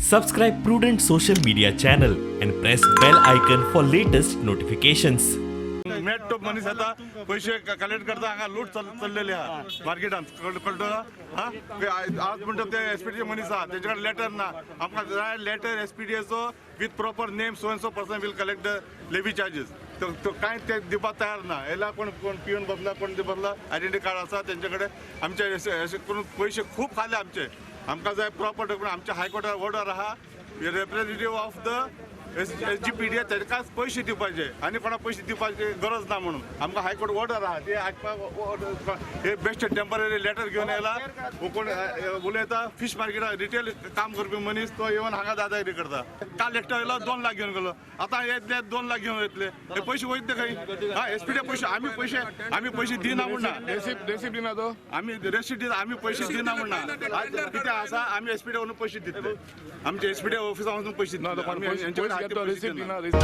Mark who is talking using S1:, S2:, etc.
S1: Subscribe Prudent Social Media channel and press bell icon for latest notifications.
S2: Met तो मनीस आता पयशे collect करता. हांगा लूट चल्लेली आहा मार्केटान, कळटलो हा. आज म्हणटा ते एसपीडीचे मनीस आहा, तेंचे कडेन लेटर ना. आमकां जाय letter एसपीडीएचो with proper name, so and so person will collect the levy charges. तो कांय ते दिवपाक तयार ना. येयला कोण कोण पिवन बसला, कोण ते बसला, आयडेंटिटी कार्ड आसा तेंचे कडेन. आमचे अशें करून पयशे खूब खाले आमचे. आमकां जाय प्रॉपर डॉक्युमेंट. आमच्या हायकोर्टार ऑर्डर आहा, representative of the SGPDA तांकांच पयशे दिवपाचे आनी कोणाक पयशे दिवपाची गरज ना म्हणून आमकां हायकोर्ट ऑर्डर आहा. ते आयकपाक हे बेस्ट टेंपररी लेटर घेवन येयला. कोण उलयता? फिश मार्केटार रिटेल काम करपी मनीस तो येवन हांगा दादागिरी करता. काल एकटो येयलो, 2 लाख घेवन गेलो. आतां येतले, 2 लाख घेवन येतले. हे पयशे वयतले खंय? हा, एसपीडी पयशे आमी पयशे दिना म्हण ना.
S3: रेसिप्ट, रेसिप्ट दिना तो.
S2: आमी रेसिप्ट दिता, आमी पयशे दिना म्हण ना. आज कितें आसा, आमी एसपीडी वचून पयशे दितले. आमचे एसपीडी ऑफिसा वचून पयशे
S3: ना,
S2: दितले.
S3: तो
S2: आमी
S3: पयशे
S2: हेंचे कडेन
S3: घेतो,
S2: पयशे
S3: रेसिप्ट
S2: दिना.
S3: दिना.